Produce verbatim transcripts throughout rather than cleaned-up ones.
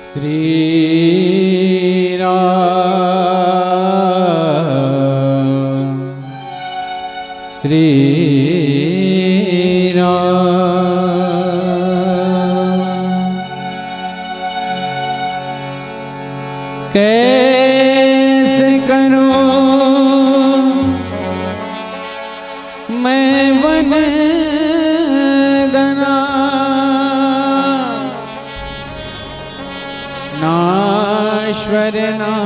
श्री राम, श्री राम। कैसे करूं मैं वंदना नाश्वर नावाज।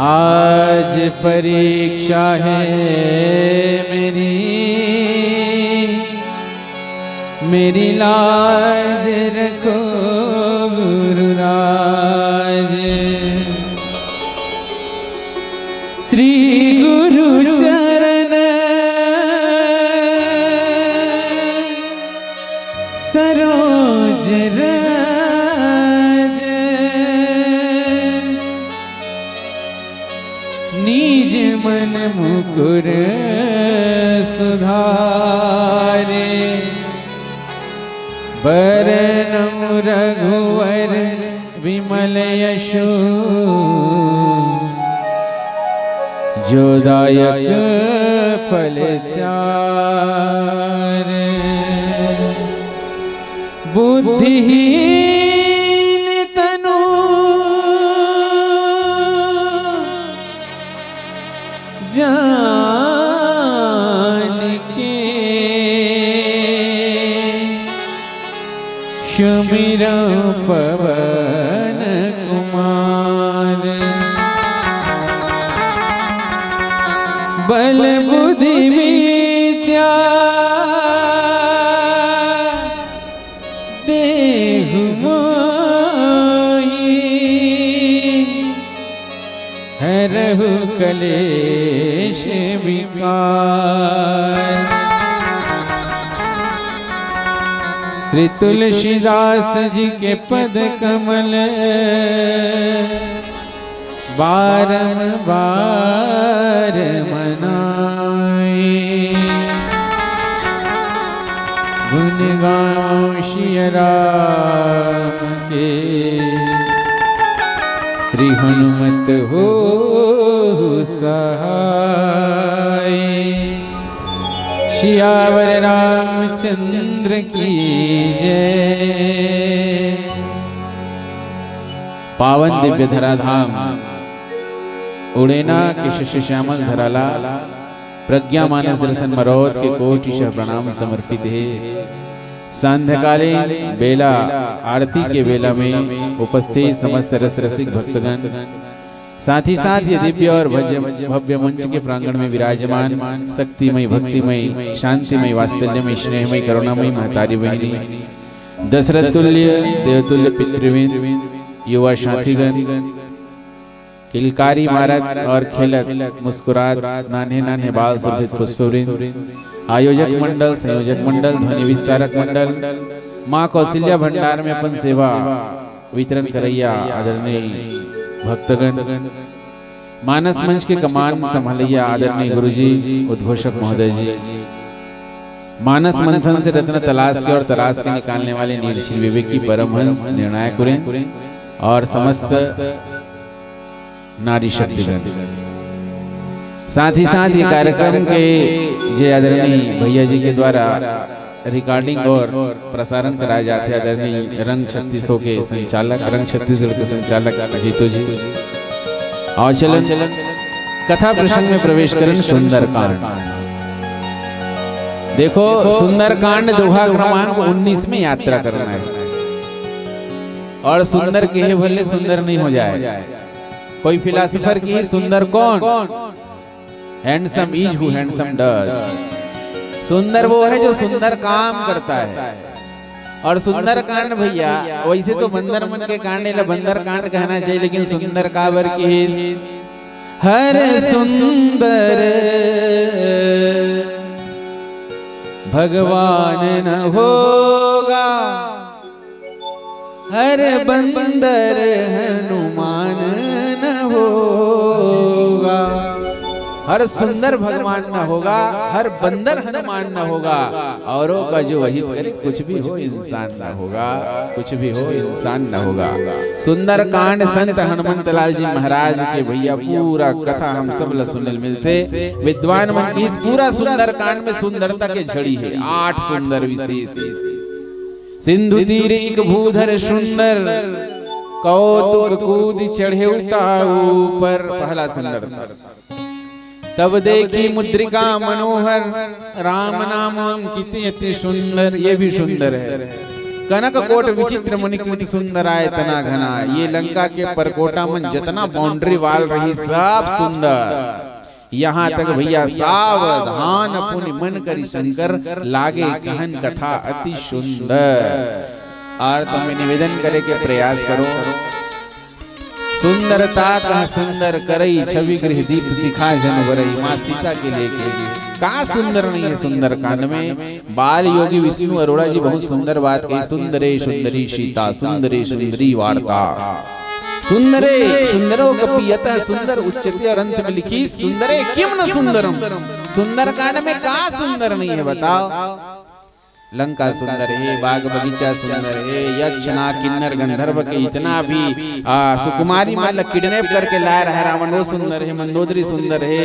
आज परीक्षा है मेरी, मेरी लाज रखो गुरुराज। श्री गुरु चरण सरोज रज, निज मन मुकुर सुधारे। बरनउँ रघुवर विमल यशु, जो दायक फल चार। बुद्धिहीन तनु जान के सुमिरउँ पवन कुमार। बल बुद्धि विद्या देहु मोहि, हरहु कलेश विकार। श्री तुलसीदास जी के पद कमल बारंबार मनाए। गुण गावो सिया राम के, श्री हनुमत हो सहाय। सियावर रामचंद्र की जय। पावन दिव्य धराधाम उड़ेना के शशि श्यामल धरा ला प्रज्ञा मानस दर्शन मरोत के कोटि शह प्रणाम समर्पित हे। सांध्यकालीन बेला आरती के बेला में उपस्थित समस्त रस रसिक भक्तगण, साथ ही साथ ये दिव्य और भज-, भव्य मंच के प्रांगण में विराजमान शक्तिमय, भक्तिमय, शांतिमय, वात्सल्यमय, स्नेहमय, करुणामय महतारी बहिनी, दशरथ तुल्य, देवतुल्य पितृविंद, युवा साथीगण, किलकारी मारत और खेलत मुस्कुरात नान्हे नान्हे बाल शोभित पुष्पवृंद, आयोजक मंडल, संयोजक मंडल, ध्वनि विस्तारक मंडल, माँ कौशल्या भंडार में अपन सेवा वितरण करैया आदरणीय भक्तगण, मानस मंच के कमान संभालैया आदरणीय गुरुजी, उद्घोषक महोदय जी, मानस मंथन से रत्न तलाश के और तलाश के निकालने वाले नीलशील विवेकी परमहंस निर्णायक उरेन और समस्त नारी शक्तिगण। साथ ही साथ ये कार्यक्रम के जे आदरणीय भैया जी के द्वारा रिकॉर्डिंग और प्रसारण कराए जाते आदरणीय रंग छत्तीसों के संचालक, रंग छत्तीसगढ़ के संचालक जीतू जी। और चलन कथा प्रसंग में प्रवेश करन सुंदरकांड। देखो, सुंदरकांड दोहा क्रमांक उन्नीस में यात्रा करना है। और सुंदर कहे भले सुंदर नहीं हो जाए। कोई फिलासफर की सुंदर कौन? Handsome is who handsome does। सुंदर वो है जो सुंदर काम करता है। और सुंदर कांड भैया, वैसे तो बंदर मन के कांड ला बंदर कांड कहना चाहिए, लेकिन सुंदर काबर की हर सुंदर भगवान न होगा, हर बंदर हनुमान न होगा। हर सुंदर भगवान न होगा, हर बंदर हनुमान न होगा, औरों का जो वही करे, कुछ भी हो इंसान न होगा, कुछ भी हो इंसान न होगा। सुंदरकांड संत हनुमंत लाल जी महाराज के भैया पूरा कथा हम सब ला सुने ल मिलथे। विद्वान मन की इस पूरा सुंदरकांड में सुंदरता के झड़ी है, आठ सुंदर विशेष है। सिंधु तीर इक भूधर सुंदर, कौतुक कूद चढ़े उता ऊपर। पहला सुंदर। तब देखी मुद्रिका मनोहर, राम नाम अंकित अति सुंदर। ये भी सुंदर है। कनक कोट विचित्र मणि कृत सुंदर आए तना घना। ये लंका के परकोटा मन जतना बाउंड्री वॉल रही, सब सुंदर। यहाँ तक भैया सावधान पुनि मन करी शंकर, लागे कहन कथा अति सुंदर। और तुम्हें निवेदन करे के प्रयास करो, सुंदरता कह सुंदर करई, छवि गृह दीप शिखा जन बरई। माँ सीता के लेके का सुंदर नहीं है सुंदरकांड में। बाल योगी विष्णु अरोड़ा जी बहुत सुंदर बात कही, सुंदरे सुंदरी सीता, सुंदरे सुंदरी वार्ता। सुंदरे सुंदरो कपि यतः सुंदर उच्चते, और अंत में लिखी सुंदरे किम न सुंदरम। सुंदरकांड में का सुंदर नहीं है बताओ? लंका सुंदर है, बाग बगीचा सुंदर है, यक्ष नाग किन्नर गंधर्व के इतना भी आ, सुकुमारी मन ला किडनैप करके लाए रहा रावण, वो सुंदर है, मंदोदरी सुंदर है,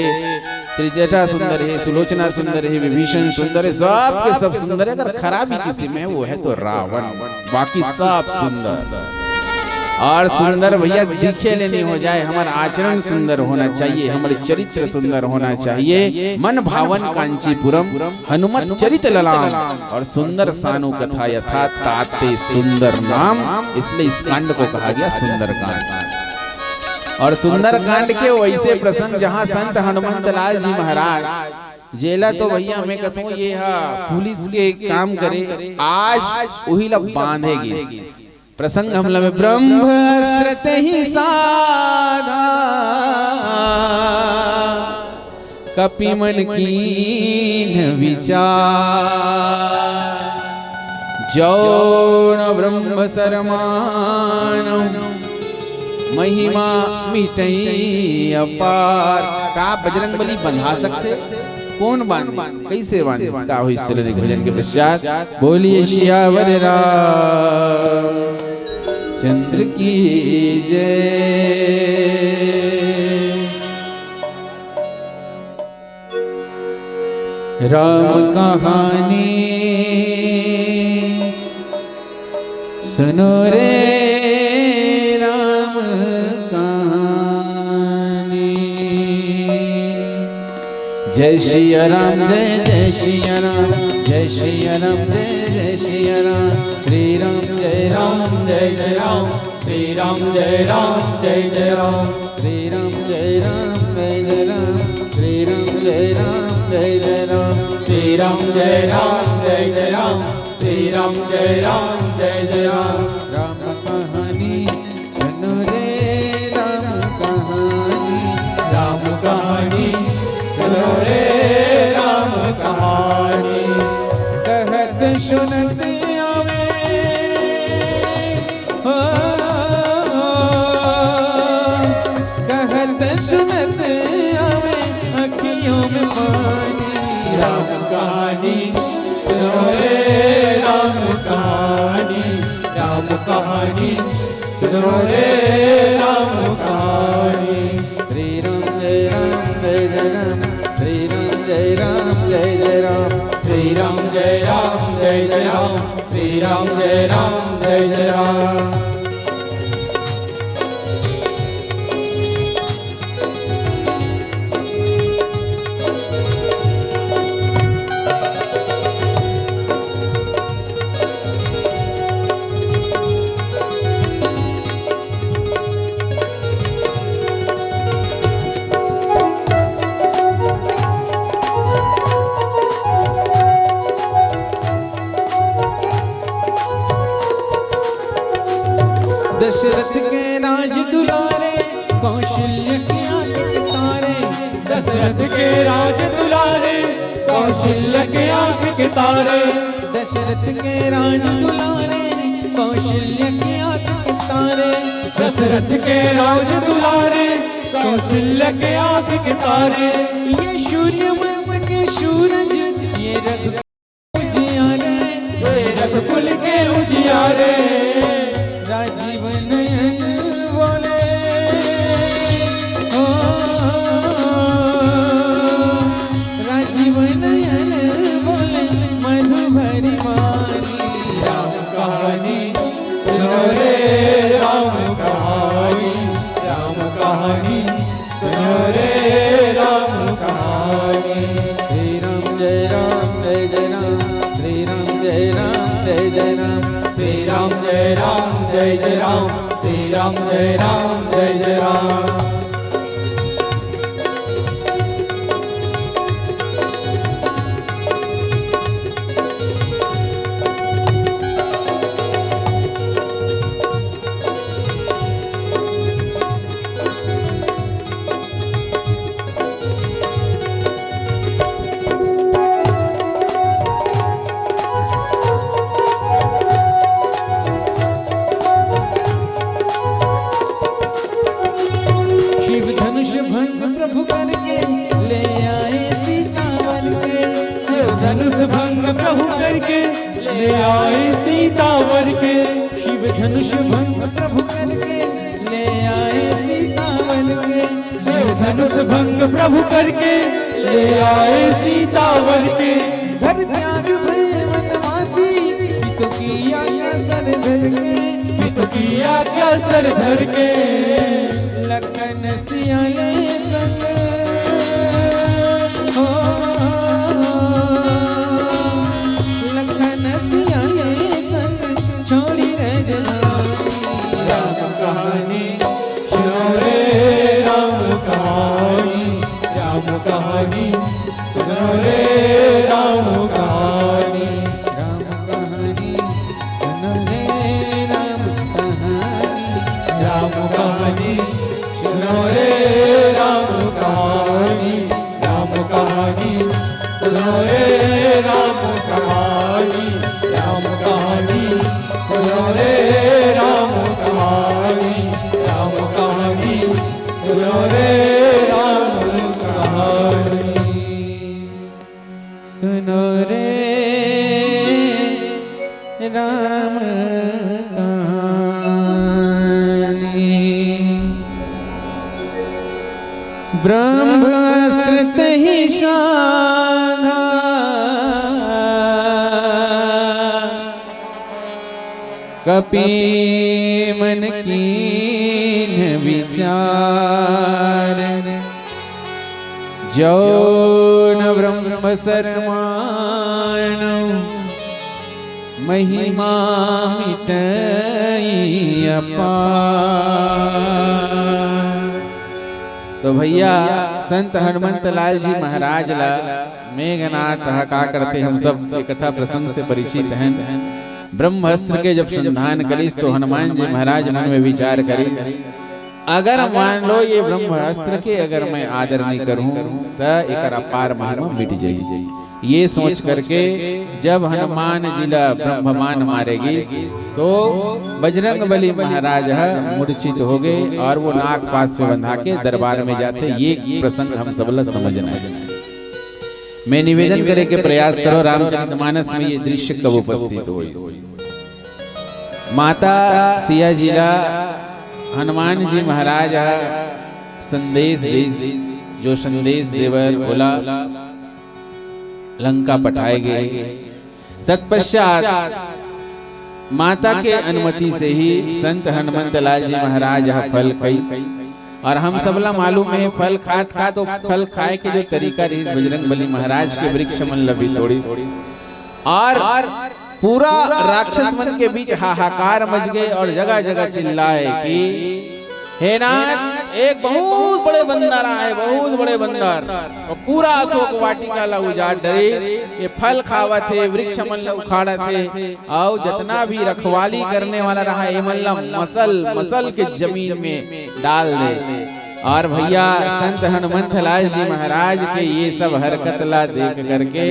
त्रिजटा सुंदर है, सुलोचना सुंदर है, विभीषण सुंदर है, सब के सब सुंदर है। अगर खराबी किसी में वो है तो रावण, बाकी सब सुंदर। और सुंदर भैया दिखे ले नहीं हो जाए, हमारा आचरण सुंदर होना चाहिए, हमारे चरित्र सुंदर होना चाहिए। मन भावन कांचीपुरम, हनुमत चरित ललाम, और सुंदर सानु कथा यथा ताते सुंदर नाम, इसलिए इस कांड को कहा गया सुंदरकांड। और सुंदरकांड के वैसे प्रसंग जहां संत हनुमंत लाल जी महाराज, जेला तो भैया मैं कहूँ ये हा पुलिस के काम करे, आज वही ला बांधे गिस। प्रसंग हमला में ब्रह्मास्त्र तेहि साधा, कपि मन कीन्ह विचार। जौन ब्रह्म सरमान महिमा मिटई अपार। का बजरंग बली बंधा सकथे? कोन बांधिस, कइसे बांधिस, का होइस, चलो एक भजन के पश्चात। बोलिए सियावर रामचंद्र की जय। राम कहानी सुनो रे, राम कहानी। जय सिया राम, जय जय सिया राम, जय सिया राम, जय जय सिया राम। श्री राम जय राम, जय जय राम, श्री राम जय राम, जय जय राम। श्री राम जय राम, जय जय राम, श्री राम जय राम, जय जय राम। श्री राम जय राम, जय जय राम, श्री राम जय राम, जय जय राम। राम कहानी सुनो रे, राम कहानी। राम कहानी सुनो रे, राम कहानी। कहत सुनत आवे, ओ, कहत सुनत आवे अखियों में पानी। राम कहानी सुनो रे, राम कहानी। राम कहानी सुनो रे, राम कहानी। श्री राम जय राम, जय जय राम। श्री राम जय राम, जय जय राम। श्री राम जय राम, जय जय राम। श्री राम जय राम, जय जय राम। दशरथ के राज दुलारे, कौशल्य के आंख के तारे। दशरथ के राज दुलारे, कौशल्य के आंख के तारे। दशरथ के राज दुलारे, कौशल्य के आंख के तारे। दशरथ के राज दुलारे, कौशल्य के आंख के तारे। ये सूर्य वंश के सूरज, ये रघु उजियारे, ये रघुकुल के उजियारे। राजीव नयन बोले, ओ, राजीव नयन बोले, मधुबरी मारी। राम कहानी सुनो रे, राम कहानी। राम कहानी सुनो रे, राम कहानी। श्री राम जय राम, जय जय राम। श्री राम जय राम, जय जय राम। श्री राम जय राम, जय जय राम। श्री राम जय राम, जय जय राम। शिव धनुष भंग प्रभु करके ले आए सीता वन के। शिव धनुष भंग प्रभु करके ले आए सीता वन के। शिव धनुष भंग प्रभु करके ले आए सीता वन के। शिव धनुष भंग प्रभु करके ले आए सीता वन के। धर त्याग भय वनवासी, पितु की आज्ञा सर धर के। पितु की आज्ञा सर धर के। लखन सियाले संग, ओ, लखन सियाले संग, छोड़ी रजवानी। राम कहानी सुनो रे, राम कहानी। राम कहानी सुनो रे, राम कहानी। राम कहानी सुनो रे, राम कहानी। राम कहानी सुनो रे, राम कहानी। राम कहानी सुनो रे, राम कहानी। राम कहानी सुनो रे, राम कहानी। राम कहानी सुनो रे, राम कहानी। राम कहानी। ब्रह्मास्त्र तहि साधा, कपि मन कीन्ह विचार। जौन ब्रह्म सर मानव, महिमा मिटई अपार। तो भैया, संत हनुमंत लाल जी महाराज ला मेघनाथ ह का करथे, हम सब ये कथा प्रसंग से परिचित हैं। ब्रह्मास्त्र के जब संधान करिस तो हनुमान जी महाराज मन में विचार करिस, अगर मान लो ये ब्रह्मास्त्र के अगर मैं आदर नहीं करूं, त एकर अपार महिमा मिट जाई। ये सोच करके जब हनुमान जी ला ब्रह्म बाण मारे गिस, तो बजरंग बली महाराज ह मूर्छित हो गए और वो नाग पाश में बंधा के दरबार में जाथे। ये प्रसंग हम सब ला समझना है। मैं निवेदन करे के प्रयास करो, रामचरितमानस में ये दृश्य कब उपस्थित हो। माता सिया जी ला हनुमान जी महाराज ह संदेश दीस, जो संदेश देवर बोला लंका पठाए गए। तत्पश्चात माता के अनुमति से ही संत हनुमंत लाल जी महाराज ह फल खाई। और हम सबला मालूम है, फल खात खात, वो फल खाए के जो तरीका रही, बजरंग बली महाराज के वृक्ष मन ल भी तोड़ी और पूरा राक्षस मन के बीच हाहाकार मच गए और जगह जगह चिल्लाए कि हे नाथ, एक बहुत बड़े बंदर आए, बहुत बड़े बंदर, और पूरा अशोक वाटिका ला उजाड़ डरे। ये फल खावत हे, वृक्ष मन ला उखाड़त हे, और जितना भी रखवाली करने वाला रहा, ये मन ला मसल मसल के जमीन में डाल दे। और भैया, संत हनुमंत लाल जी महाराज के ये सब हरकत ला देख करके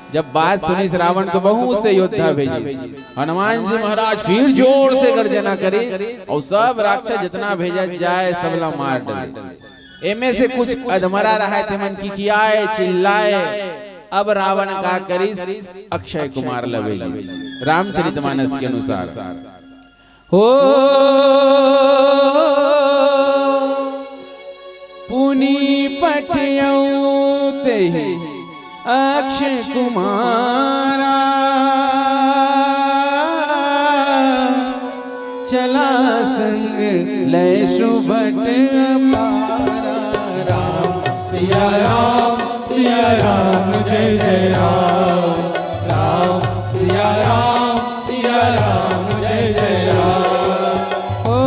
जब बात सुनिस रावण तो बहुत से योद्धा भेजिस। हनुमान जी महाराज फिर जोर से गर्जना करिस और सब राक्षस जितना भेजा जाए, सबला मार डाले। एमे से कुछ अधमरा रहा, ते मन किकियाए, चिल्लाए। अब रावण का करिस, अक्षय कुमार ला भेजिस। रामचरितमानस के अनुसार हो पुनि पठियौ तेहि अक्षय कुमारा, चला संग लय सुभट अपारा। राम सिया राम, सिया राम, जय जय राम। राम सिया राम, सिया राम, जय जय राम। ओ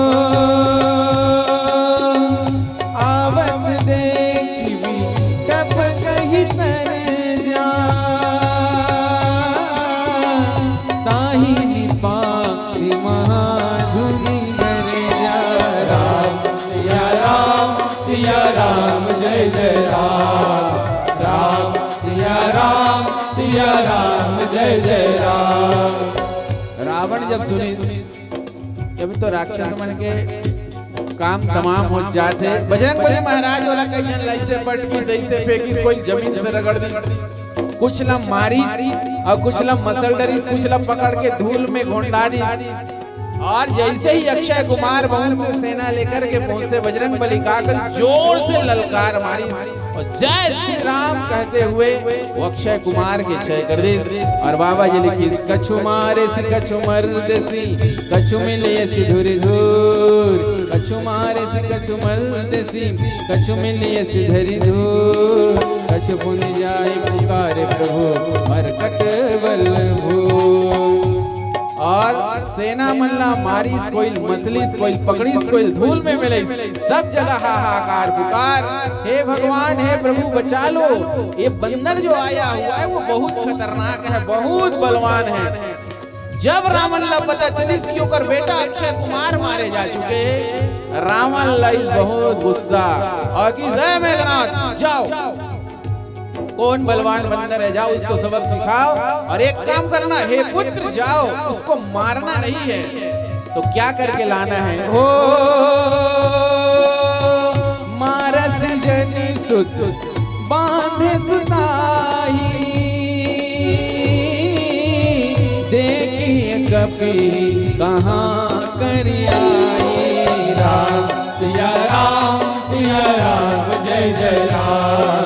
आवत देखि विकट कहि तरे जा, ताहि निपाति महाधुनि गरजा। राम सिया राम, सिया राम, जय जय राम। राम सिया राम, सिया राम, जय जय राम। रावण जब सुनिस, जब तो राक्षस मन के काम तमाम हो जाथे। बजरंग बली महाराज वाला कई झन ला ऐसे पटकिस, ऐसे फेंकिस, कोई जमीन से रगड़ दिस, कुछ ला मारिस और कुछ ला मसल डरिस, कुछ ला पकड़ के धूल में घोंटा दिस। और जैसे ही अक्षय कुमार बहुत से सेना लेकर के पहुंचे, बजरंग बली का करिस, जोर से ललकार मारिस और जय श्री राम कहते हुए वो अक्षय कुमार के क्षय कर दिस। और बाबा जी लिखिस, कछु मारिस कछु मरदिस, कछु मिलियस धुरि धूर। कछु मारिस कछु मरदिस, कछु मिलियस धुरि धूर। कछु पुनि जाइ पुकारे प्रभु मरकट बल भूर। और सेना मन ला मारिस, कोई मसलिस, कोई पकड़िस, कोई धूल में मिलिस, सब जगह हाहाकार पुकार, हे भगवान, हे प्रभु, बचा लो। ये बंदर जो आया हुआ है, वो बहुत खतरनाक है, बहुत बलवान है। जब रावण ला पता चलिस कि ओकर बेटा अक्षय कुमार मारे जा चुके हे, रावण ला बहुत गुस्सा और कि, जय मेघनाथ, जाओ, कौन बलवान बंदर है, जाओ उसको सबक सिखाओ। और एक काम करना, हे पुत्र, जाओ, उसको मारना नहीं है, तो क्या करके लाना है? हो मारस जनि सुत बांधस ताहि, देखि कपि कहाँ करियाई। राम सिया राम सिया राम जय जय राम।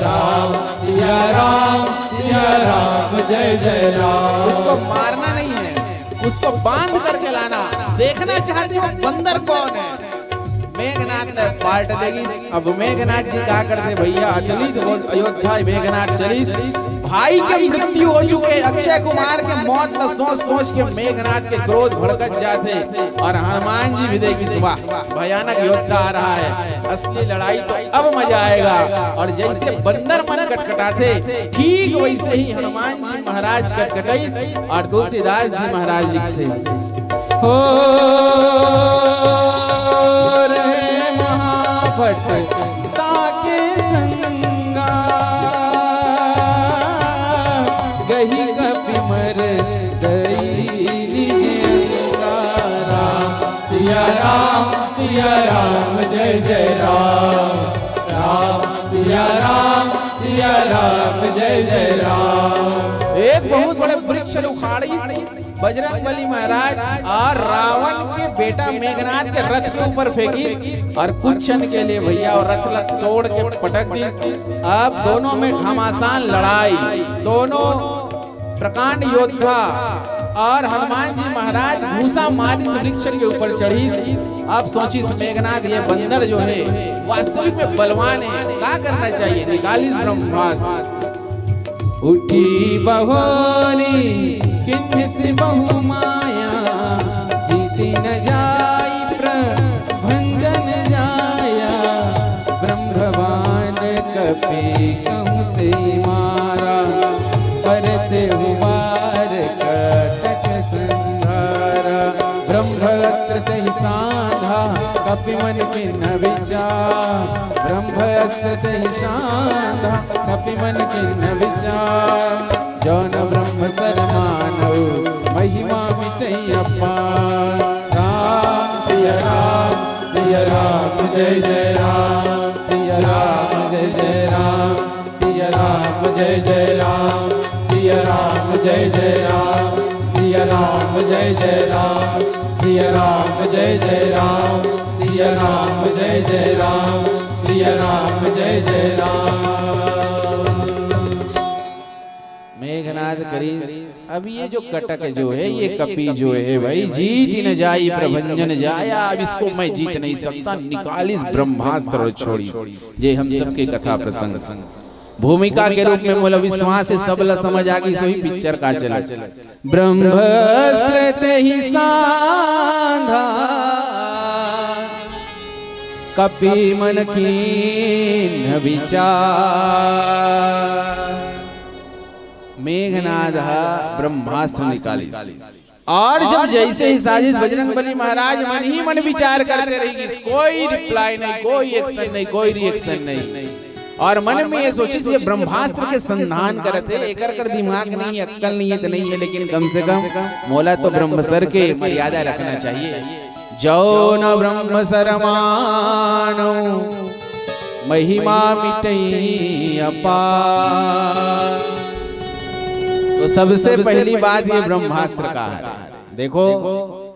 राम सिया राम सिया राम जय जय राम। उसको मारना नहीं है, उसको बांध करके लाना। देखना चाहते हो बंदर कौन है? मेघनाथ ने पार्ट देगी। अब मेघनाथ जी का करते भैया, अतली तो अयोध्या मेघनाथ चलिस। भाई के मृत्यु हो चुके अक्षय कुमार के मौत का सोच सोच के मेघनाथ के क्रोध भड़कत जाते। और हनुमान जी भी देखिस, वाह, भयानक योद्धा आ रहा है, असली लड़ाई तो अब मजा आएगा। और जैसे बंदर मन कटकटाथे, ठीक वैसे ही हनुमान जी महाराज कटकटाइस। और तुलसीदास जी महाराज लिखते, हो रहे महाभट ताके संगा, गही कपि मर गई निज अंगा। राम सिया राम सिया राम जय जय राम। राम सिया राम सिया राम जय जय राम। एक बहुत बड़े वृक्ष ल उखाड़ी बजरंग बली महाराज और रावण के बेटा मेघनाथ के रथ के ऊपर फेंकी और कुछ क्षण के लिए भैया और रथ ल तोड़ के पटक दी। अब दोनों में घमासान लड़ाई, दोनों प्रकांड योद्धा और हनुमान जी महाराज घूसा मारिस वृक्ष के ऊपर चढ़िस। अब सोचिस मेघनाथ, ये बंदर जो है वास्तविक में बलवान है, का करना चाहिए? निकालिस ब्रह्मास्त्र। उठी बहोरी किन्हिस बहु माया, जीति न जाई प्रभंजन जाया। ब्रह्म बाण कपि कहूँ ते मारा, परत उबार कटक संहारा। ब्रह्म अस्त्र सहि सांधा कपि मन किन्ह विचार। ब्रह्म अस्त्र सहि सांधा कपि मन किन्ह विचार। जौन ब्रह्म सर मानव महिमा मिटई अपार। राम सिया राम सिया राम जय जय राम। सिया राम जय जय राम। सिया राम जय जय राम। सिया राम जय जय राम। सिया राम जय जय राम। सिया राम जय जय राम। सिया राम जय जय राम। सिया राम जय जय राम। मेघनाथ करिस, अब ये जो कटक जो है, ये कपि जो है भाई, जीति न जाई प्रभंजन जाया। अब इसको मैं जीत नहीं सकता। निकालिस ब्रह्मास्त्र और छोड़िस। जे हम सबके कथा प्रसंग भूमिका के रूप में मोला विश्वास है, सब ला समझ आ गई, सभी पिक्चर का चले। ब्रह्मास्त्र ते ही सांधा कपि मन कीन विचार। मेघनाथ हा ब्रह्मास्त्र निकालिस। और जब जैसे ही साजिश बजरंग बली महाराज मन ही मन विचार करते रहिस, कोई रिप्लाई नहीं, कोई एक्शन नहीं, कोई रिएक्शन नहीं। और मन में ये सोचिस कि ब्रह्मास्त्र के संधान करत हे, एकर कर दिमाग नहीं है, अक्कल नहीं है, तो नहीं है, लेकिन कम से कम मोला तो ब्रह्म सर के मर्यादा रखना चाहिए। जौन ब्रह्म सर मानो महिमा मिटई अपार। तो सबसे पहली बात ये ब्रह्मास्त्र का है। देखो,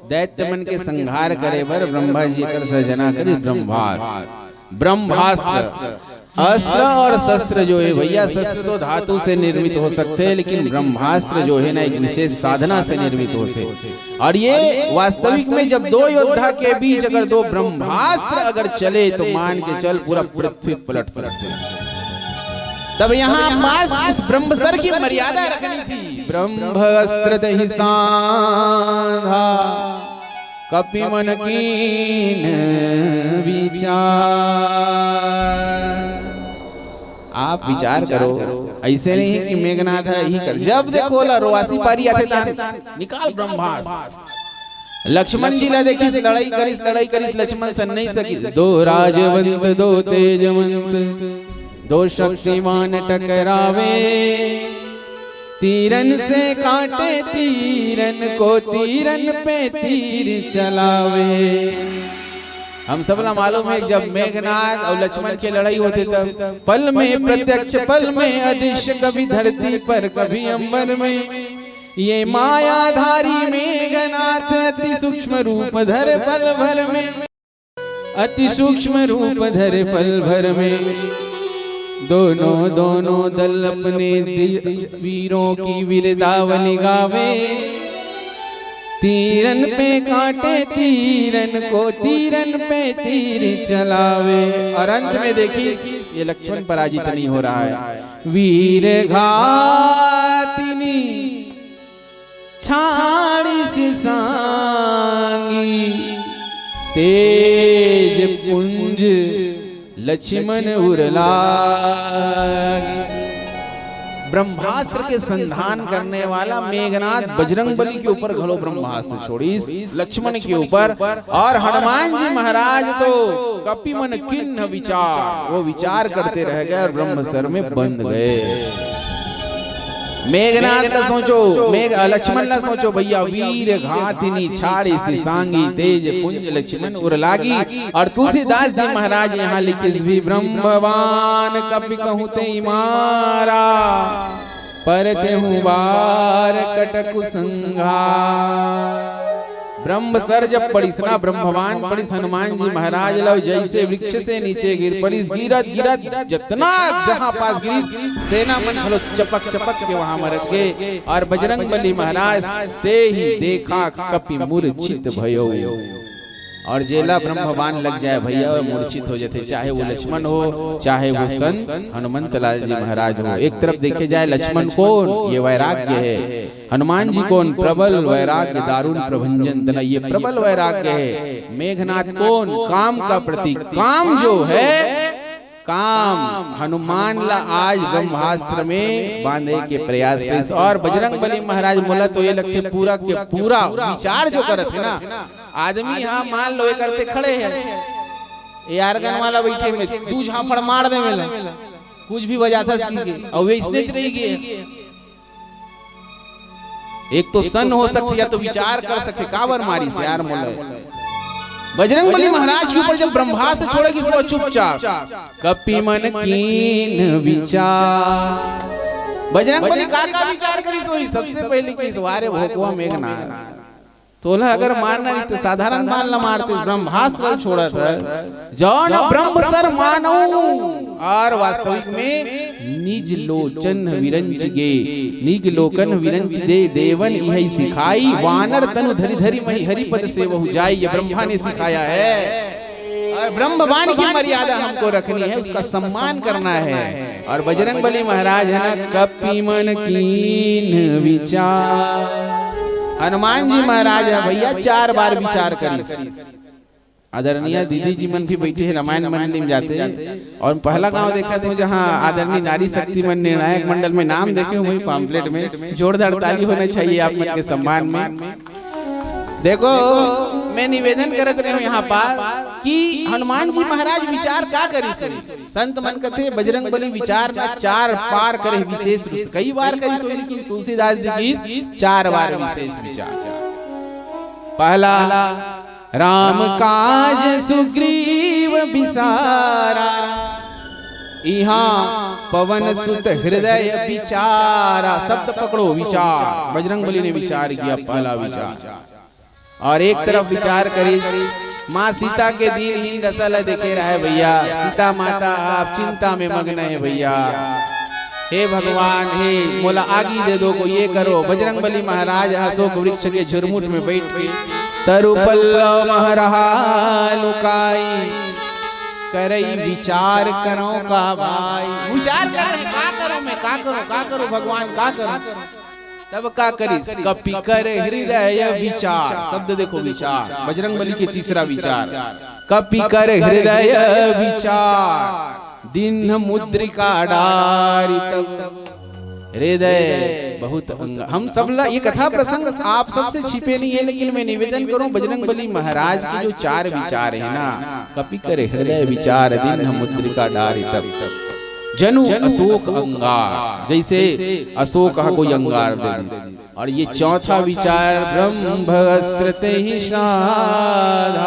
दैत्य मन के संहार करे बर ब्रह्मा जी कर सृजना करिस ब्रह्मास्त्र। ब्रह्मास्त्र, अस्त्र और शस्त्र जो है भैया, शस्त्र तो धातु से निर्मित हो सकते हैं, लेकिन ब्रह्मास्त्र जो है ना, एक विशेष साधना से निर्मित होते हैं। और ये वास्तविक में जब दो योद्धा के बीच अगर दो ब्रह्मास्त्र अगर चले तो मान के चल, पूरा पृथ्वी पलट सकते हैं। तब यहाँ पास उस ब्रह्म सर की मर्यादा रखनी थी। ब्रह्म अस्त्र दही सांधा कपि मन कीन विचार। आप विचार करो, ऐसे नहीं है कि मेघनाथ है ही कर। जब देखो ला रोवासी पारी आथे तान निकाल ब्रह्मास्त्र। लक्ष्मण जी ला देखिस, लड़ाई करिस, लड़ाई करिस, लक्ष्मण सन नहीं सकिस। दो राजवंत दो तेजवंत दो शक्तिमान टकरावे, तीरन से काटे तीरन को, तीरन पे तीर चलावे। हम सब ला मालूम है, जब मेघनाथ और लक्ष्मण के लड़ाई होते तब पल में प्रत्यक्ष, पल में अदृश्य, कभी धरती पर, कभी अंबर में। ये मायाधारी मेघनाथ अति सूक्ष्म रूप धर पल भर में, अति सूक्ष्म रूप धर पल भर में। दोनों दोनों दल अपने दि-, वीरों की वीरतावली गावे। तीरन पे काटे तीरन को, तीरन पे तीर चलावे। और अंत में देखिए, ये लक्ष्मण पराजित नहीं हो रहा है। वीर घातिनी छाड़िस सांगी, तेज पुंज लक्ष्मण उरलागी। ब्रह्मास्त्र के संधान करने वाला मेघनाथ बजरंग बली के ऊपर घलो ब्रह्मास्त्र छोड़िस, लक्ष्मण के ऊपर। और हनुमान जी महाराज तो कपि मन किन्ह विचार, वो विचार करते रह गए और ब्रह्म सर में बंद गए। मेघनाथ ला सोचो, मेघ लक्ष्मण ला सोचो भैया, वीर घातिनी छाड़िस सांगी, तेज पुंज लक्ष्मण उरलागी। और तुलसीदास जी महाराज यहाँ लिखिस भी, ब्रह्म बाण कपि कहूँ तेहि मारा, परतेहु बार कटकु संघार। ब्रह्म सर जब पड़िस ना, ब्रह्म बाण पड़िस हनुमान जी महाराज ला, जैसे वृक्ष से नीचे गिर पड़िस, गिरत गिरत जतना जहाँ पास गिरिस, सेना मन घलो चपक चपक के वहां मरत गे। और बजरंग बली महाराज, तेहि देखा कपि मूर्छित भयो। और जेला ब्रह्म बाण लग जाए भैया, वो मूर्छित हो जाथे, चाहे वो लक्ष्मण हो, चाहे वो संत हनुमंत लाल जी महाराज हो। एक तरफ देखे जाए लक्ष्मण कौन, ये वैराग्य है। हनुमान जी कौन, प्रबल वैराग्य दारुण प्रभंजन तना, ये प्रबल वैराग्य है। मेघनाथ कौन, काम का प्रतीक। काम जो है, काम हनुमान ला आज ब्रह्मास्त्र में बांधे के प्रयास करिस। और बजरंग बली महाराज मोला तो ये लगथे पूरा के पूरा विचार जो करत हे ना, आदमी हा मान लो ये करते खड़े हे, ये आर्गन वाला बैठे में दू झापड़ मार दे मेला, कुछ भी बजाथस कि के, और वे इसने च रही गए। एक तो सन हो सकथे या तो विचार कर सकथे, काबर मारिस यार मोला। बजरंग बली महाराज के ऊपर जब ब्रह्मास्त्र छोड़े गिस तो चुपचाप कपि मन कीन विचार। बजरंग बली का का विचार करिस होही? सबसे पहले किस वारे भोकवा मेघनाथ, तोला अगर मारना रहिस तो साधारण बाण ला मारते, ब्रह्मास्त्र छोड़त हे। जौन ब्रह्म सर मानव और वास्तविक में निज लोचन विरंच गे, निज लोकन विरंच दे, देवन इहै सिखाई, वानर तनु धरि धरि महि हरि पद सेवहु जाई, ये ब्रह्मा ने सिखाया है। और ब्रह्म बाण की मर्यादा हमको रखनी है, उसका सम्मान करना है। और बजरंग बली महाराज है ना, कपि मन कीन विचार। हनुमान जी महाराज है भैया, चार बार विचार करिस। आदरणीय दीदी जी मन भी बैठे हैं, रामायण मंडली में जाते हैं। और पहला गांव देखा था जहां आदरणीय नारी शक्ति मन निर्णायक मंडल में नाम देखे हुए पॉम्पलेट में, जोरदार ताली होना चाहिए आप मन के सम्मान में। देखो, मैं निवेदन करत रहे हूं यहां पर कि हनुमान जी महाराज विचार का करिस। संत मन कथे बजरंग बली विचार ना चार पार करे विशेष रूप से। कई बार करिस होही, लेकिन तुलसीदास जी की चार बार विशेष विचार। पहला, राम काज सुग्रीव बिसारा, इहां पवन सुत हृदय विचारा। शब्द पकड़ो, विचार। बजरंग बली ने विचार किया, पहला विचार। और एक तरफ विचार करिस, माँ सीता के दीनहीन दशा ला देखे रहे भैया। सीता माता आप चिंता में मग्न है भैया। हे भगवान, हे मोला आगी दे दो, को ये करो। बजरंग बली महाराज अशोक वृक्ष के झुरमुट में बैठ के तरु पल्लव महरहा लुकाई, करई विचार करो का भाई। विचार कर रहे, का करो मैं, का करो, का करो भगवान, का करो? तब का करिस? कपि कर हृदय विचार। शब्द देखो, विचार। बजरंग बली के तीसरा विचार, कपि कर हृदय विचार, दीन मुद्रिका डारि तब। हृदय बहुत अंग-, हम सब ला ये कथा प्रसंग आप सबसे छिपे नहीं है, लेकिन मैं निवेदन करूं, बजरंग बली महाराज के जो चार विचार है ना, कपि कर हृदय विचार, दीन मुद्रिका डारि तब, जनु अशोक अंगार, जैसे अशोक हा कोई अंगार दे दे। और ये चौथा विचार, ब्रह्म अस्त्र तेहि साधा,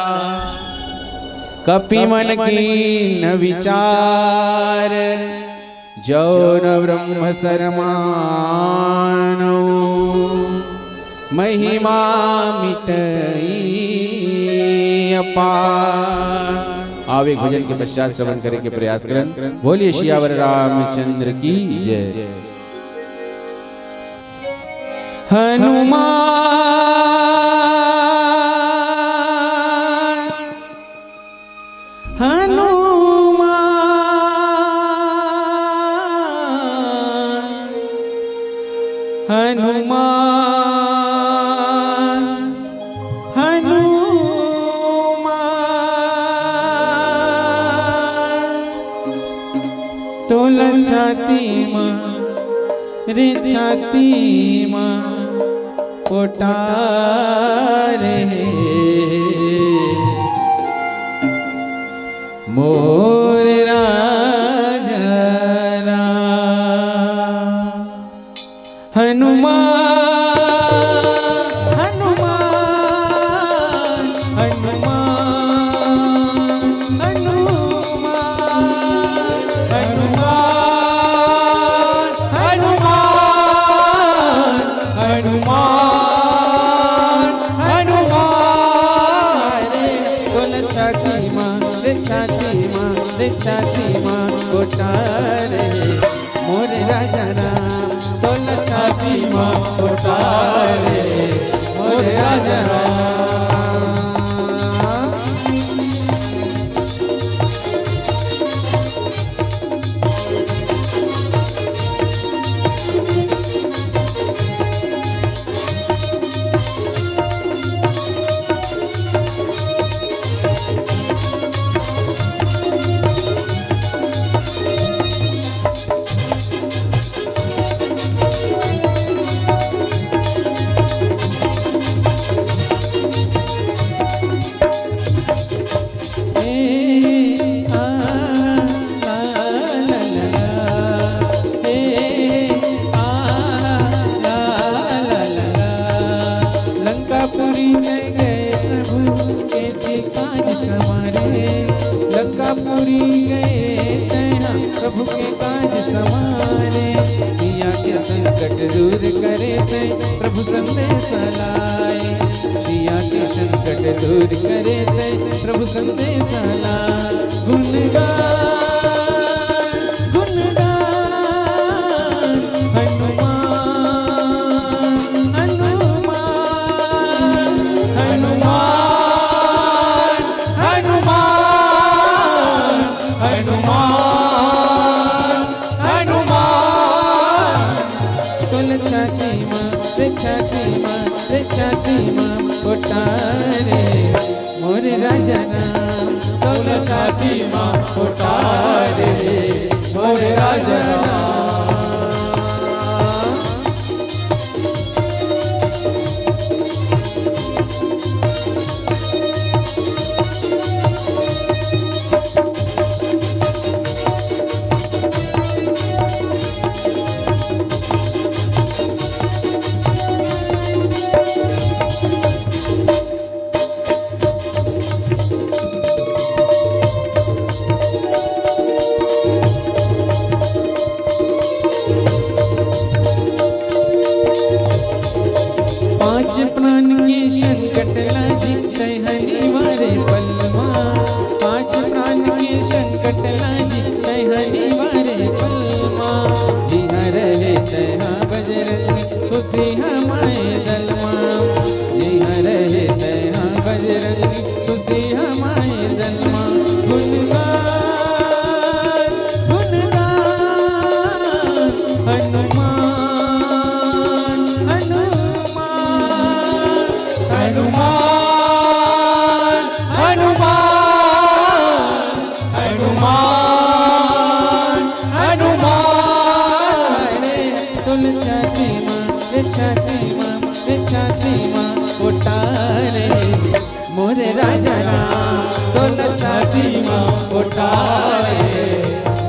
कपि मन कीन विचार, जौन ब्रह्म सर मानव। महिमा मिटई अपार। आव, एक भजन के पश्चात श्रवण करे के प्रयास करन। बोलिए सियावर रामचंद्र की जय। हनुमान, हनुमान, हनुमान, हनुमान। तोला छाती मा, रे छाती मा पोटारे हे मोर राजा राम। हनुमान, हनुमान, हनुमान, हनुमान, हनुमान, हनुमान, हनुमान, हनुमान। रे तोला छाती मा, रे छाती मा, रे छाती मा पोटारे मोर राजा राम, तोला छाती मा पोटारे मोर राजा राम। लंकापुरी में गए प्रभु के थे काज संवारे। लंकापुरी गए तैहा प्रभु के काज संवारे। सिया के संकट दूर करे तै प्रभु संदेश लाए। सिया के संकट दूर करे तै प्रभु संदेश लाए। गुणगान, गुणगान, हनुमान, हनुमान, हनुमान, हनुमान, हनुमान, हनुमान। तोला छाती मा, रे छाती मा, रे छाती मा पोटारे मोर राजा राम। तोला छाती मा पोटारे मोर राजा राम। पांच प्राण के संकट ला जीते हनी वारे पलमा। पांच प्राण के संकट ला जीते हनी वारे पलमा। जिहा रहे तैहा बजरंग खुशी हमारे दलमा। जिहा रहे तैहा बजरंग खुशी हमारे दलमा। गुणगान, गुणगान, हनुमान, हनुमान, हनुमान, हनुमान, हनुमान, हनुमान। रे तोला छाती मा, रे छाती मा, रे छाती मा पोटारे मोर राजा राम। तोला छाती मा पोटारे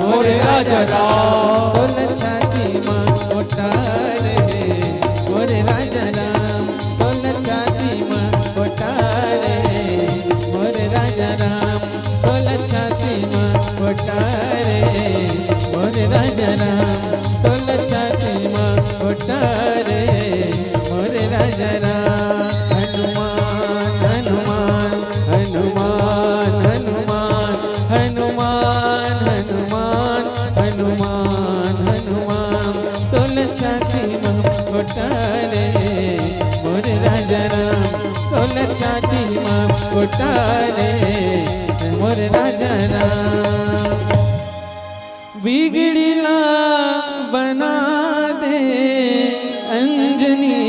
मोर राजा राम। तोला छाती मा पोटारे मोर राजा राम। तोला छाती मा पोटारे मोर राजा राम। तोला छाती मा पोटारे मोर राजा राम। तोला छाती मा पोटारे मोर राजा राम। छाती मा कोटारे मोर राजा राम। बिगड़ी ला बना दे अंजनी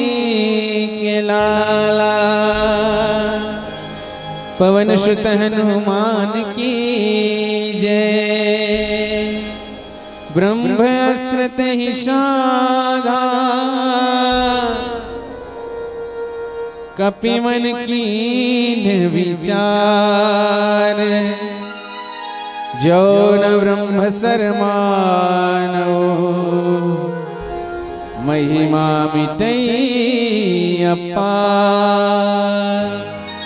के लाला। पवन सुत हनुमान की जय। ब्रह्मास्त्र तहि साधा, कपि मन कीन विचार। जो न ब्रह्म सर मानो, महिमा मिटई अपार।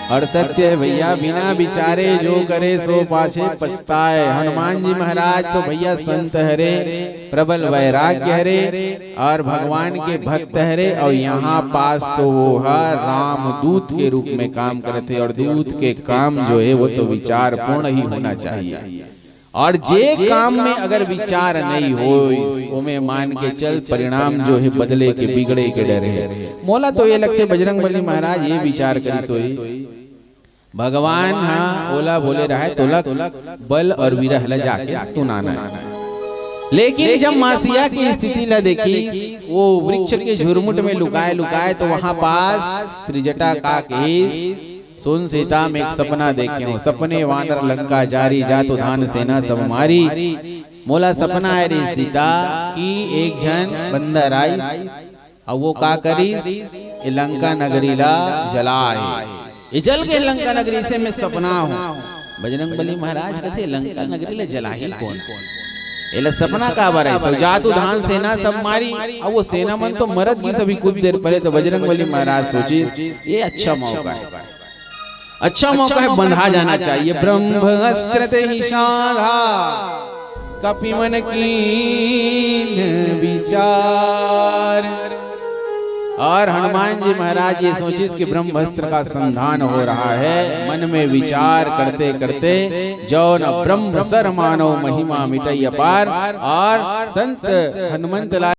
और सत्य है भैया, बिना विचारे जो करे सो पाछे पछताए। हनुमान जी महाराज तो भैया संत हरे, प्रबल वैराग्य हरे और भगवान के भक्त हरे, और यहाँ पास तो वो ह रामदूत के रूप में काम करत हे, और दूत के काम जो है वो तो विचार पूर्ण ही होना चाहिए। और जे काम में अगर विचार नहीं होइस, ओमे मान के चल, परिणाम जो है बदले के, बिगड़े के डर है। मोला तो ये लगथे बजरंग बली महाराज ये विचार करिस होही, भगवान हा ओला बोले रहय, तोला बल और विरह ला जाके सुनाना है। लेकिन जब मासिया की स्थिति ला देखिस, वो वृक्ष के झुरमुट में लुकाए लुकाए, तो वहां पास त्रिजटा का कहिस, सुन सीता, मैं एक सपना देखे हूँ। सपने वानर लंका जारी, जातु धान सेना सब मारी। मोला सपना आए रे सीता कि एक झन बंदर आइस, अउ वो का करिस, ये लंका नगरी ला जलाए। ये जल के लंका नगरी से मैं सपना हूँ। बजरंग बली महाराज कथे, लंका नगरी ला जलाही कोन? एला सपना काबर आइस? अउ जातु धान सेना सब मारी, अउ वो सेना मन तो मरत गिस अभी कुछ देर पहले। तो बजरंग बली महाराज सोचिस, ये अच्छा मौका है, अच्छा मौका है, बंधा जाना चाहिए। ब्रह्म अस्त्र तहि साधा, कपि मन कीन विचार। और हनुमान जी महाराज ये सोचिस कि ब्रह्मास्त्र का संधान हो रहा है। मन में विचार करते करते जो न ब्रह्म सर मानो, महिमा मिटई अपार। और संत हनुमंत लाल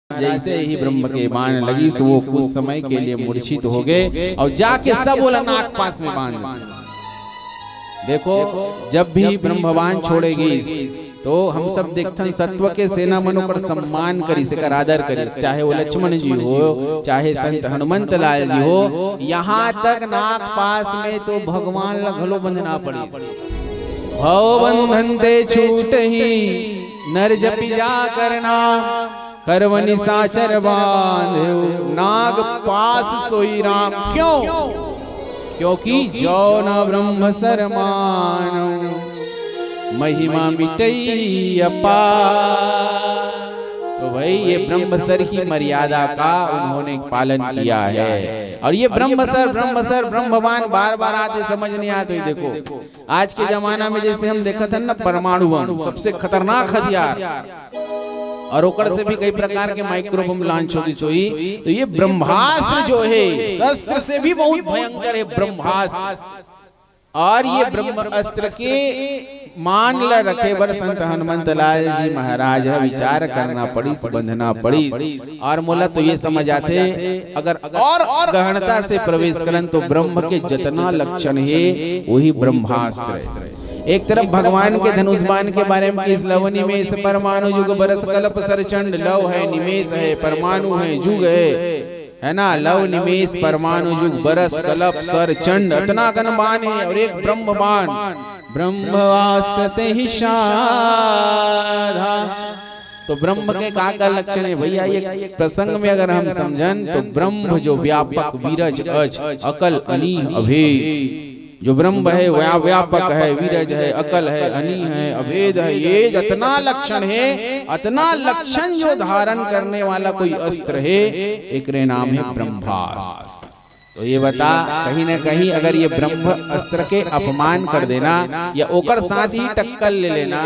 जैसे ही ब्रह्म के बाण लगिस, वो कुछ समय के लिए मूर्छित हो गए और जाके सब ओला नाग पास में बांध दिए। देखो, जब भी ब्रह्म बाण छोड़े गिस, तो हम सब देखथन, सत्व के सेना मन ओकर सम्मान करिस, एकर आदर करिस, चाहे वो लक्ष्मण जी हो, चाहे संत हनुमंत लाल जी हो, यहाँ तक नाग पास में तो भगवान ला घलो बंधना पड़िस। भव बंधन ते छूटहि नर जपि जाकर नाम, करव निसाचर बांधेउ नाग पास सोई राम। क्यों? क्योंकि जो न ब्रह्म सर मानो, महिमा मिटई अपार। तो भाई, ये ब्रह्म सर की मर्यादा का उन्होंने पालन किया है। और ये ब्रह्म सर, ब्रह्म सर, ब्रह्म बाण बार बार आथे, समझ नहीं आत होही। देखो, आज के जमाना में जैसे हम देखत हन ना, परमाणु बम सबसे खतरनाक हथियार, और ओकर से भी कई प्रकार के माइक्रो बम लॉन्च हो गिस होही। तो ये ब्रह्मास्त्र जो है, शस्त्र से भी बहुत भयंकर है ब्रह्मास्त्र। और ये ब्रह्म अस्त्र के मान ला रखे बर संत हनुमंत लाल जी महाराज ह विचार करना पड़िस, बंधना पड़िस। और मोला तो ये समझ आथे, अगर और गहनता से प्रवेश करन तो ब्रह्म के जतना लक्षण हे, वही ब्रह्मास्त्र हे। एक तरफ भगवान के धनुष बाण के बारे में कहिस, लव निमेष परमाणु जुग बरस कल्प सर चंड। लव है, निमेष है, परमाणु है, जुग है, है ना? लव निमेष परमाणु जुग बरस कल्प सर चंड, अतना कन बाण हे और एक ब्रह्म बाण, ब्रह्मास्त्र तहि साधा। तो ब्रह्म के का का लक्षण हे भैया? ये प्रसंग में अगर हम समझन तो ब्रह्म जो व्यापक, विरज, अज, अकल, अनीह, अभेद, जो ब्रह्म है, व्या-, व्यापक है, विरज है, अकल है, अनीह है, अभेद है, ये जतना लक्षण हे, अतना लक्षण जो धारण करने वाला कोई अस्त्र हे, एकरे नाम हे ब्रह्मास्त्र। तो ये बता, कहीं ना कहीं अगर ये ब्रह्म अस्त्र के अपमान कर देना या ओकर साथ ही टक्कर ले लेना,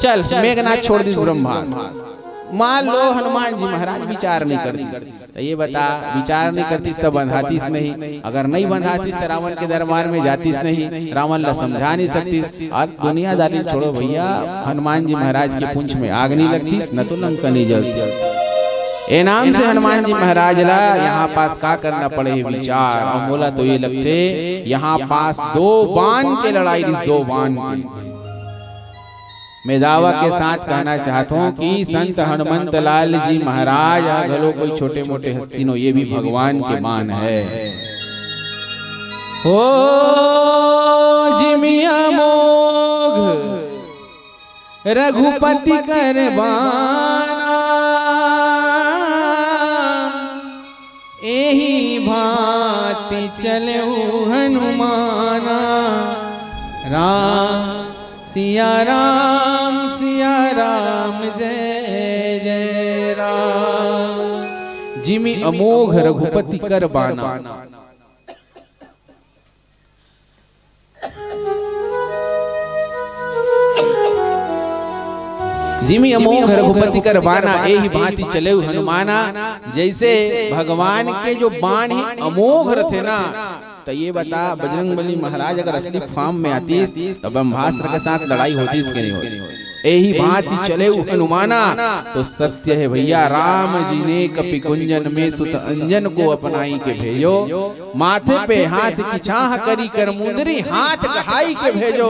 चल, मेघनाथ छोड़ दिस ब्रह्मास्त्र, मान लो हनुमान जी महाराज विचार नहीं करतिस, तो ये बता, विचार नहीं करतिस त बंधातिस नहीं, अगर नहीं बंधातिस त रावण के दरबार में जातिस नहीं, रावण ला समझा नहीं सकतिस। आज दुनियादारी छोड़ो भैया, हनुमान जी महाराज के पूंछ में आग नहीं लगतिस, न तो लंका नहीं जलती। ए नाम से हनुमान जी महाराज ला यहाँ पास का करना पड़े हे विचार। अउ मोला तो ये लगथे यहाँ पास दो बान के लड़ाई रिहिस, दो बान के। मैं दावा के साथ कहना चाहत हूँ कि संत हनुमंत लाल जी महाराज ह घलो कोई छोटे मोटे हस्ती नो, ये भी भगवान के बान हे। हो जिमि अमोघ रघुपति कर बाना, एही भांति चलेउ हनुमाना। राम सिया राम, सिया राम, जय जय राम। जिमि अमोघ रघुपति कर बाना। जिमि अमोघ रघुपति कर बाना, एही भांति चलेउ हनुमाना। जइसे भगवान के जो बान हे अमोघ रथे ना, त ये बता, बजरंग बली महाराज अगर असली form में आतिस, त ब्रह्मास्त्र के साथ लड़ाई होतिस के नहीं होतिस? एही भांति चलेउ हनुमाना। तो सत्य हे भइया, राम जी ने कपि कुंजन में सुत अंजन को अपनाई के भेजो। माथे पे हाथ की छाह करि कर मुंदरी हाथ कहाई के भेजो।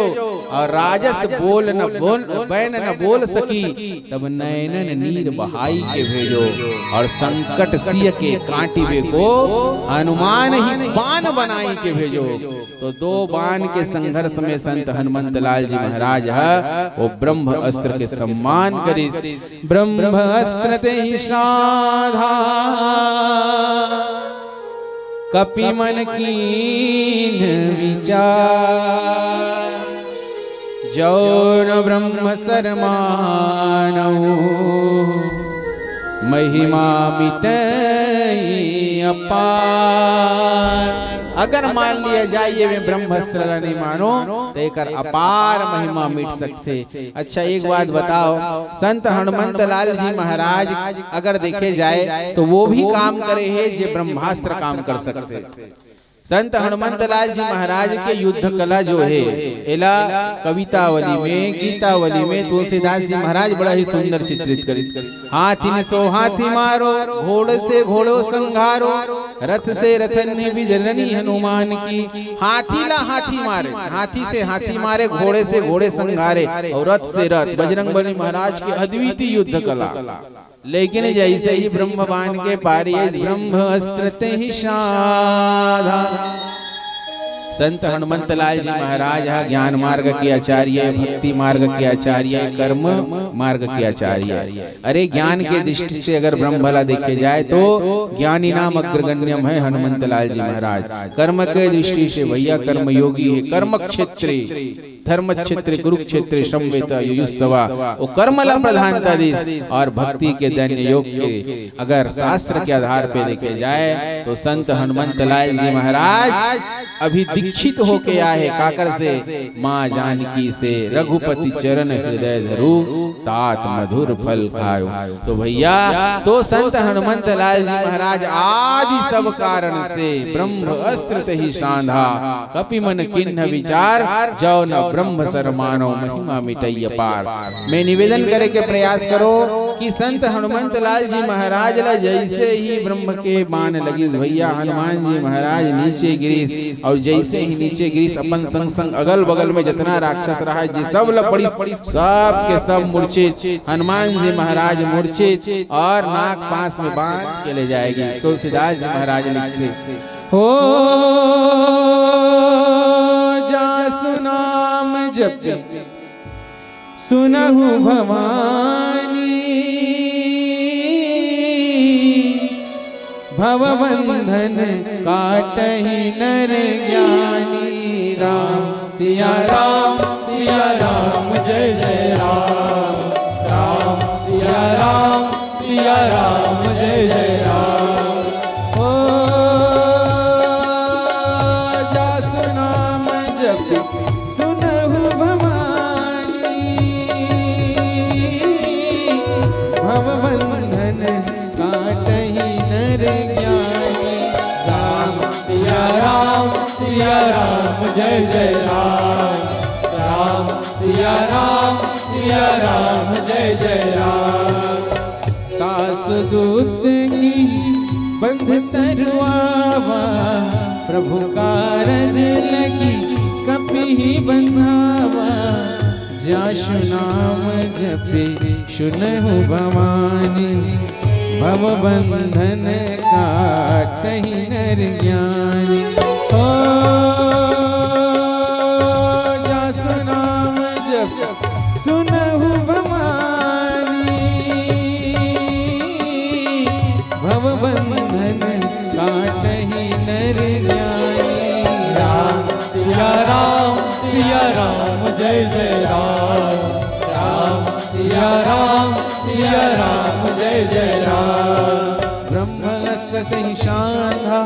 अउ राजस बोल न बोल, बैन न बोल सकी, तब नैनन नीर बहाई के भेजो। अउ संकट सिय के कांटिबे को हनुमान ही बान बनाई के भेजो। तो दो बान के संघर्ष में संत हनुमंत लाल जी महाराज ह वो ब्रह्म अस्त्र के सम्मान करिस। ब्रह्म अस्त्र तेहि साधा, कपि मन कीन्ह विचार। जौन ब्रह्म सर मानहु, महिमा मिटई अपार। अगर मान लिया जाए ये मैं ब्रह्मास्त्र ला नहीं मानो, तो एकर अपार महिमा मिट सकथे। अच्छा, एक बात बताओ, संत हनुमंत लाल जी महाराज अगर देखे जाए, तो वो भी काम करे हे, जे ब्रह्मास्त्र काम कर सकथे। संत हनुमंत लाल जी महाराज के युद्ध कला जो हे, एला कवितावली में, गीतावली में तुलसीदास जी महाराज बड़ा ही सुंदर चित्रित करिस। हाथिन सो हाथी मारो, घोड़े से घोड़ो संघारो, रथ से रथन विधि रनी हनुमान की। हाथी ला हाथी मारे, हाथी से हाथी मारे, घोड़े से घोड़े संघारे, अउ रथ से रथ। बजरंग बली महाराज के अद्वितीय युद्ध कला। लेकिन जइसे ही ब्रह्म बान के पारी आइस, ब्रह्म अस्त्र तेहि साधा। संत हनुमंत लाल जी महाराज ह ज्ञान मार्ग के आचार्य, भक्ति मार्ग के आचार्य, कर्म मार्ग के आचार्य। अरे, ज्ञान के दृष्टि से अगर ब्रह्म ला देखे जाए तो ज्ञानी नाम अग्रगण्यम हे हनुमंत लाल जी महाराज। कर्म के दृष्टि से भइया कर्मयोगी हे, कर्म क्षेत्री। धर्म क्षेत्र कुरुक्षेत्र समवेत युयुत्सवा, वो कर्म ला प्रधानता दिस। अउ भक्ति के दैन्य योग के अगर शास्त्र के आधार पे देखे जाए तो संत हनुमंत लाल जी महाराज अभी दीक्षित होके आए हे। काकर से? माँ जानकी से। रघुपति चरण हृदय धरु, तात मधुर फल खायो। तो भइया, तो संत हनुमंत लाल जी महाराज आदि सब कारण से ब्रह्म अस्त्र तेहि साधा, कपि मन कीन्ह विचार, जौन ब्रह्म सर मानहु महिमा मिटई अपार। मैं निवेदन करे के प्रयास करो कि संत हनुमंत लाल जी महाराज ला जइसे ही ब्रह्म के बान लगिस भइया, हनुमान जी महाराज नीचे गिरिस, अउ जइसे ही नीचे गिरिस, अपन संग संग अगल बगल में जतना राक्षस रहय, जे सब ला पड़िस, सब के सब मूर्छित। हनुमान जी महाराज मूर्छित अउ नाग पास में बांध के ले जाय गिस। तुलसीदास जी महाराज लिखथे, हो जासु नाम जपि सुनहु भवानी, भव बंधन काटहि नर ज्ञानी। राम सिया राम, सिया राम, जय जय राम। राम सिया राम, सिया राम, जय जय राम। ओ जासु नाम जपि सुनहु भवानी, भव बंधन काटहि नर ज्ञानी। राम सिया राम, सिया राम, जय जय राम। राम सिया राम, सिया राम, जय जय राम। तासु दूत की बंध तरवावा, प्रभु कारज लगी कपिहि बंधावा। जासु नाम जपे सुनहु भवानी, भव बंधन काटहि नर ज्ञानी। ओ जासु नाम जपे सुनहु भवानी, भव बंधन काटहि नर ज्ञानी। राम सिया राम, सिया राम, जय जय राम। राम सिया राम, सिया राम, जय जय राम। ब्रह्म अस्त्र सहि साधा,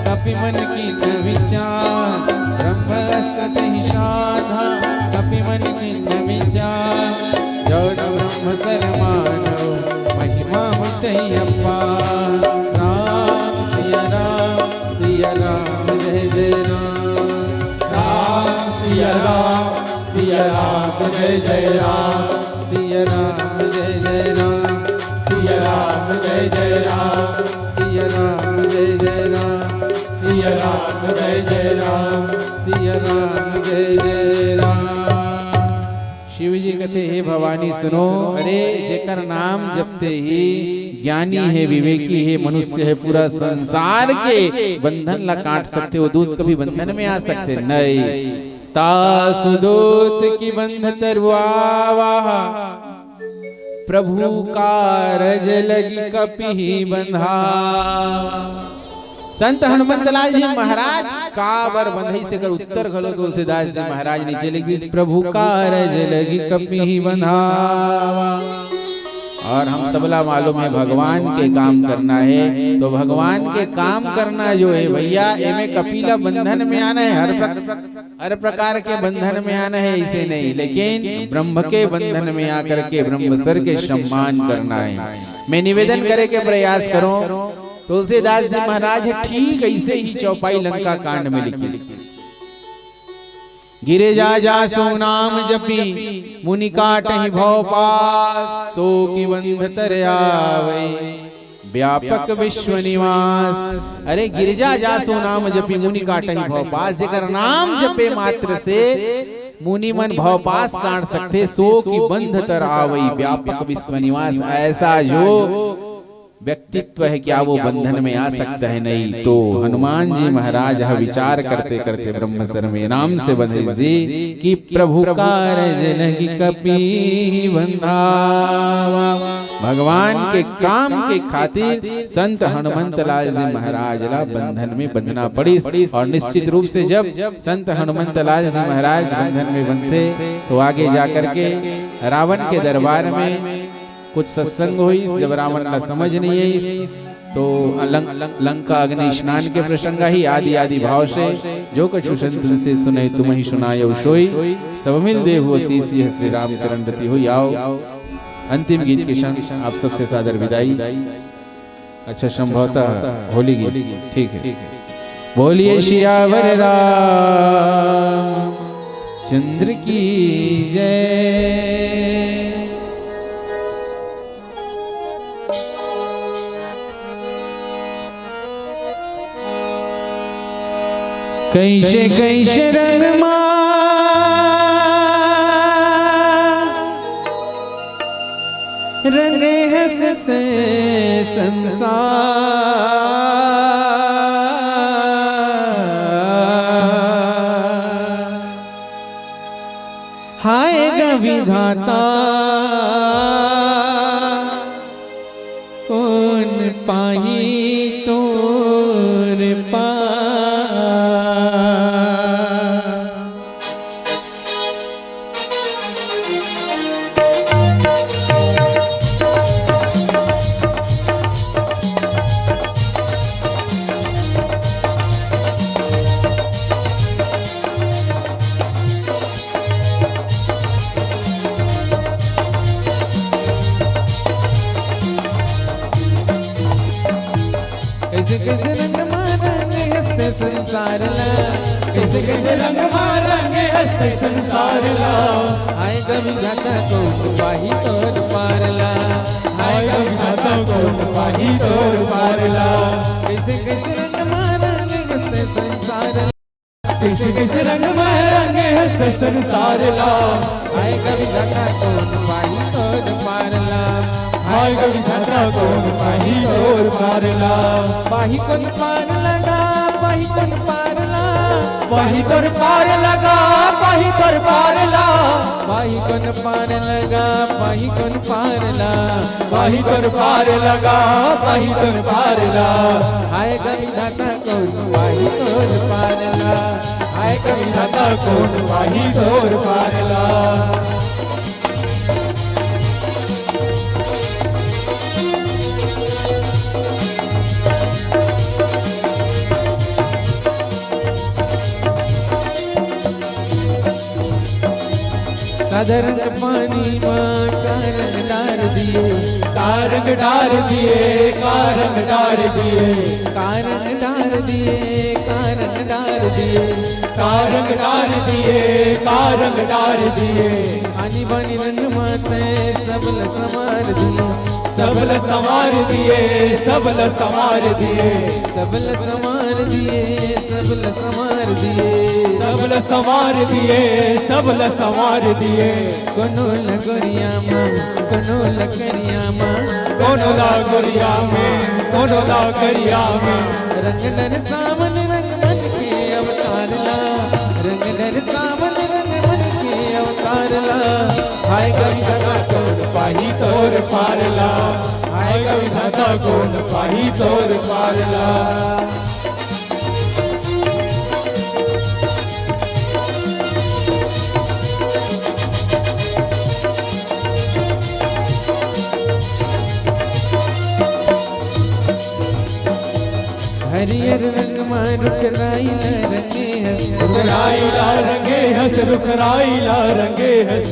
कपि मन कीन्ह विचार। ब्रह्म अस्त्र सहि साधा, कपि मन कीन्ह विचार। जो न ब्रह्म सर मानो, महिमा होतहि अपार। राम सिया राम, सिया राम, जय जय राम। राम सिया राम, सिया राम, जय जय राम। सिया राम, जय जय राम। सिया राम, जय जय राम। सिया राम, जय जय राम। सिया राम, जय जय राम। सिया राम, जय जय राम। शिव जी कथे, हे भवानी सुनो, अरे जेकर नाम जपते ही ज्ञानी हे, विवेकी हे, मनुष्य हे, पूरा संसार के बंधन ला काट सकथे, वो दूत कभी बंधन में आ सकथे नहीं। तासु दूत की बंध तरवावा, प्रभु कारज लगी कपिहि बंधावा। संत हनुमंतलाल जी महाराज काबर बंधइस, एकर उत्तर घलो तुलसीदास जी महाराज नीचे लिख दिस, प्रभु कारज लगी कपिहि बंधावा। और हम सबला मालूम है भगवान के काम करना है, तो भगवान के काम करना जो है भैया, एमे कपि ला बंधन में आना है, हर प्र-, हर प्रकार के बंधन में आना है, ऐसे नहीं, लेकिन ब्रह्म के बंधन में आकर के ब्रह्म सर के सम्मान करना है। मैं निवेदन करे के प्रयास करूं, तुलसीदास जी महाराज ठीक ऐसे ही चौपाई लंका कांड में लिखे, गिरिजा जासु नाम जपि मुनि काटहि भव पास, सो कि बंध तर आवै व्यापक विश्व निवास। अरे गिरिजा जासु नाम जपि मुनि काटहि भव पास, जेकर नाम जपे मात्र से मुनि मन भव पास काट सकथे, सो कि बंध तर आवै व्यापक विश्व निवास। ऐसा जो व्यक्तित्व है, क्या वो बंधन में आ सकता है? नहीं। तो हनुमान जी महाराज यह विचार करते करते ब्रह्म सर में नाम से बंधे जी कि प्रभु कारज लगी कपि बंधावा। भगवान के काम के खातिर संत हनुमंत लाल जी महाराज ला बंधन में बंधना पड़िस। और निश्चित रूप से जब संत हनुमंत लाल जी महाराज बंधन में बंधे तो आगे जाकर के रावण के दरबार में कुछ सत्संग होइस, जब रावण ला समझ नहीं आइस, तो लंक-, लंका अग्नि स्नान के प्रसंग ही आदि आदि भाव से, जो कछु संतन से सुने तुम ही सुनायो सोई, सब मिल देहु आशीष यह श्री रामचरण रति होई। आओ, अंतिम गीत के संग आप सबसे सादर विदाई। अच्छा, संभवतः होली गीत, ठीक है। बोलिए सियावर राम चंद्र की जय। कैसे कैसे रंग मा रंगे हंसते संसार। हाय ग विधाता, कौन पाही तोर पार। कैसे कैसे रंग मा रंगे हंसते संसार ला, कैसे कैसे रंग मा रंगे हंसते संसार ला। हाय ग विधाता, कौन पाही तोर पार ला। हाय हे विधाता कोन पाही तोर पार ला। कइसे कइसे रंग मा रंगे हस तैं संसार ला। कइसे कइसे रंग मा रंगे हस तैं संसार ला। हाय गा विधाता कोन पाही तोर पार ला। हाय गा विधाता कोन पाही तोर पार ला। पाही कोन पार ला गा, पाही कोन पार ला। पाही तोर पार ला गा, पाही तोर पार ला। पाही कोन पार ला गा, पाही कोन पार ला। पाही तोर पार ला गा, पाही तोर पार ला। हाय गा विधाता कोन पाही तोर पार ला। हाय गा विधाता कोन पाही तोर पार ला। सादा रंग पानी मा का रंग डार दिए। का रंग डार दिए, का रंग डार दिए। का रंग डार दिए, का रंग डार दिए। का रंग डार दिए, का रंग डार दिए। आनी बानी रंग मा तैं सबला संवार दिए। सबला संवार दिए, सबला संवार दिए। सबला संवार दिए, सबला संवार दिए। सबला संवार दिए, सबला संवार दिए। कोनो ला गोरिया मा, कोनो ला करिया मा। कोनो ला गोरिया में, कोनो ला करिया में। रंग डरे सावन रंग मन के अवतार ला। रंग डरे सावन रंग मन के अवतार ला। हाय गा विधाता कोन पाही तोर पार ला। हाय गा विधाता कोन पाही तोर पार ला। हरियर रंग मा रुख राई ला रंगे हस। रुख राई ला रंगे हस, रुख राई ला रंगे हस।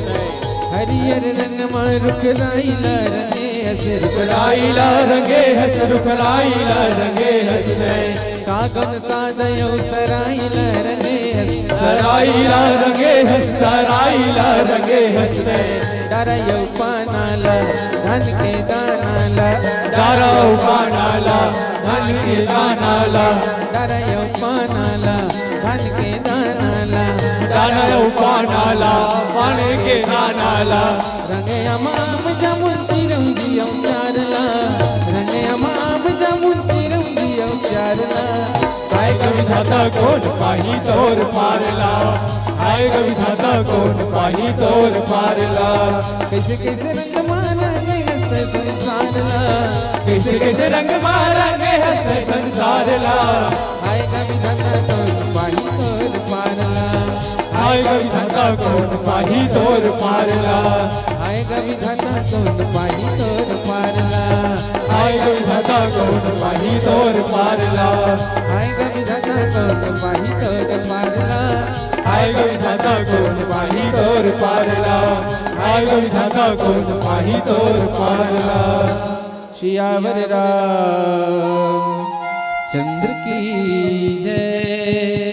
हरियर रंग मा रुख राई ला रंगे हस। रुख राई ला रंगे हस, रुख राई ला रंगे हस। सागौन सादा अउ सराई ला रंगे हस। सराई ला रंगे हस, सराई ला रंगे हस। डारा अउ पाना ला, धान के दाना ला। डारा अउ पाना ला, धान के दाना ला। डारा अउ पाना ला, धान के दाना ला। डारा अउ पाना ला, धान के दाना ला। रंगे अमा आम जामुन चिरौंजी अचार ला। रंगे अमा आम जामुन चिरौंजी अचार ला। हाय गा विधाता कोन पाही तोर पार ला। हाय गा विधाता कोन पाही तोर पार ला। कइसे कइसे रंग मा रंगे हस तैं संसार ला। कइसे कइसे रंग मा रंगे हस तैं संसार ला। हाय गा विधाता कोन पाही तोर पार ला। हाय गा विधाता कोन पाही तोर पार ला। हाय गा विधाता कोन पाही तोर पार ला। हाय गा विधाता कोन पाही तोर पार ला। हाय गा विधाता कोन पाही तोर पार ला। हाय गा विधाता कोन पाही तोर पार ला। हाय गा विधाता कोन पाही तोर पार ला। सियावर रामचंद्र की जय।